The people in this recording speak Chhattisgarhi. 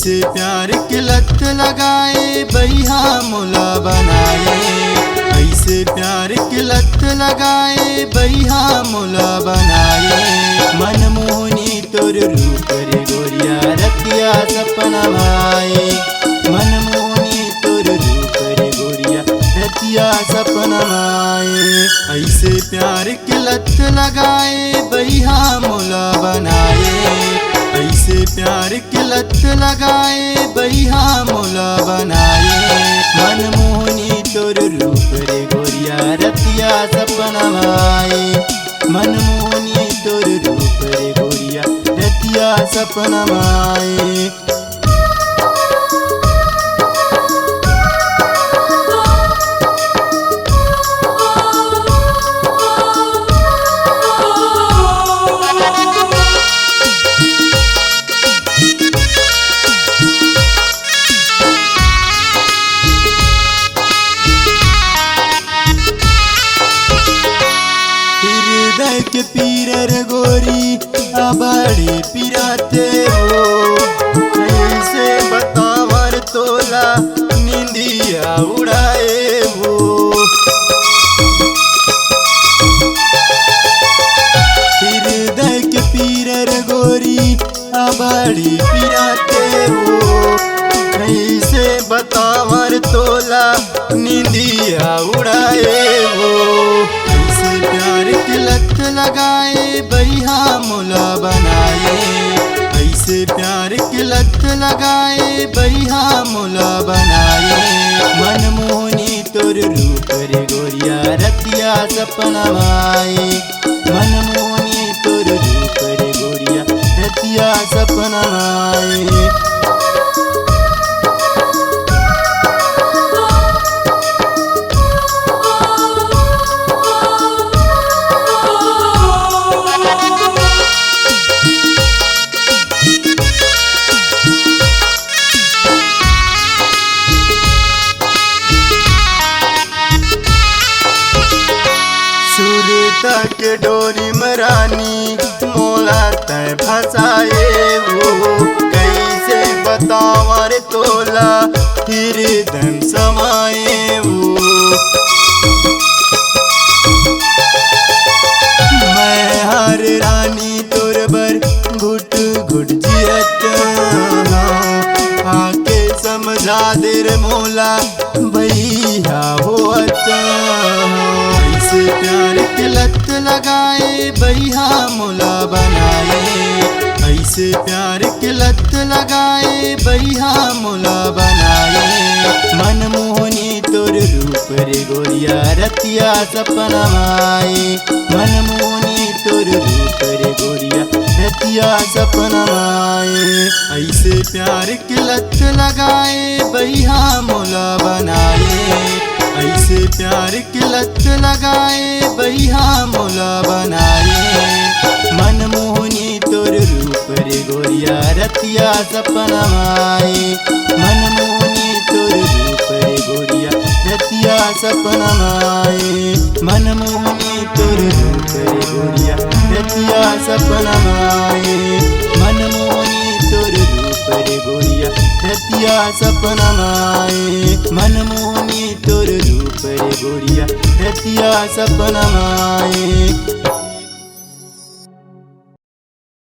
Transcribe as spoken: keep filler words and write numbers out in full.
ऐसे प्यार के लत लगाए बइहा मोला बनाए, ऐसे प्यार के लत लगाए बइहा मोला बनाए। मन मोहनी तोर रूप रे गोरिया रतिया सपना माए, मन मोहनी तोर रूप रे गोरिया रतिया सपना माए। ऐसे प्यार के लत लगाए बइहा मोला बनाए, ऐसे प्यार के लत लगाए बइहा मोला बनाए। मन मोहनी तोर रूप रे गोरिया रतिया सपना माए, मन मोहनी तोर रूप रे गोरिया रतिया सपना माए। हृदय के पीरर गोरी अबड़ी पिराते हो, कैसे बतावर तोला निंदिया उड़ाए हो। हृदय के पीरर गोरी अबड़ी पिराते हो, कैसे बतावर तोला निंदिया उड़ाए हो। ऐसे प्यार के लत लगाए बइहा मोला बनाए, ऐसे प्यार के लत लगाए बइहा मोला बनाए। मन मोहनी तोर रूप रे गोरिया रतिया सपना माए, मन मोहनी तोर रूप रे गोरिया रतिया सपना माए। सुरता के डोरी म रानी मोला तै फंसाए हो, कैसे बतावर तोला हृदय समाए हो। मैं हर रानी तोर बर घुट घुट जियत हूँ, आके समझा दे रे मोला बइहा होत। ऐसे प्यार के लत लगाए बइहा मोला बनाए, ऐसे प्यार के लत लगाए बइहा मोला बनाए। मन मोहनी तोर रूप रे गोरिया रतिया सपना माए, मन मोहनी तोर रूप रे गोरिया रतिया सपना माए। ऐसे प्यार के लत लगाए बइहा मोला बनाए, ऐसे प्यार के लत लगाए बइहा मोला बनाए। मन मोहनी तोर रूप रे गोरिया रतिया सपना माए, मन मोहनी तोर रूप रे गोरिया रतिया सपना माए। मन मोहनी तोर रूप रे गोरिया रतिया सपना माए, मन मोहनी तोर रूप रे गोरिया रतिया सपना माए। मन मोहनी तोर रूप रे गोरिया रतिया सपना माए।